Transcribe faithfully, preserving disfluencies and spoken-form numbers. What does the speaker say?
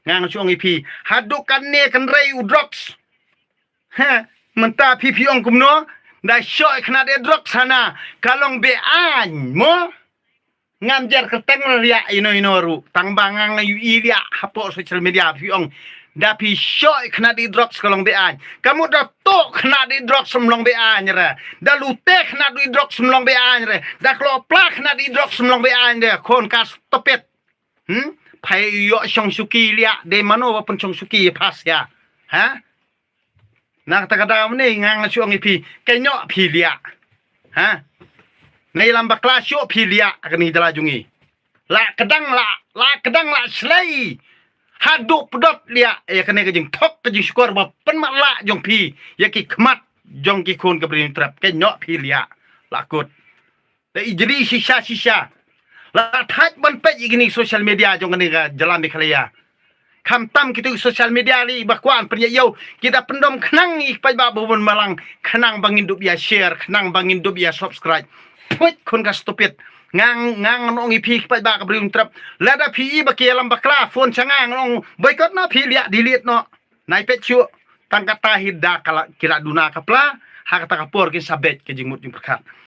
Nga nga shu ong ïa phi, haduh katne kan rei u drugs. Ha, mynta phi phi ong kumno? Da shoh khynnah de drugs hana ka long beaiñ mo. Ngam jer kyrteng liah ino ino ruh, tang ba nga nga ïohi liah hapoh social media phi ong. Da phi shoh khynnah de drugs ka long beaiñ. Ka mut da toh khynnah de drugs ym long beaiñ re. Da lute khynnah de drugs ym long beaiñ re. Da klop pla khynnah de drugs ym long beaiñ re. Khun ka stupid. Hmm? Phai ïoh shong shuki liah, de mano ba pynshong shuki ïa phas ïa. Ha? Na kata ka daw mynne nga nga shu ong ïa phi, kynnoh phi liah. Ha? Na ïalam bakla shuh phi liah ha kane ka jylla jong ngi. La kdang la, la kdang la shlei. Haduh pdot liah ïa kane ka jingthok ka jingshukor ba pynmatlah jong phi ïa ki khmat jong ki khun ka Bri Hynñiewtrep, kynnoh phi liah. La kut. Da i jri shisha shisha. La thait ban peit ïa kine social media jong kane ka jylla Meghalaya. Khamtam kito ki social media ri ba kwah pynïaid ïew, ki da pyndom khnang ïa ki paidbah ba bun balang, khnang ba ngin dup ïa share, khnang ba ngin dup ïa subscribe. Phuit khun ka stupid. Nga nga ngan ong ïa phi ki paidbah ka Bri Hynñiewtrep. Lada phi i ba ki ïalam bakla phone sha nga ngan ong boycott noh phi, liah delete noh. Nai peit shuh, tang kata hi da ka la, ki la duna ka pla, ha kata ka por kin sa beit ka jingmut jingpyrkhat.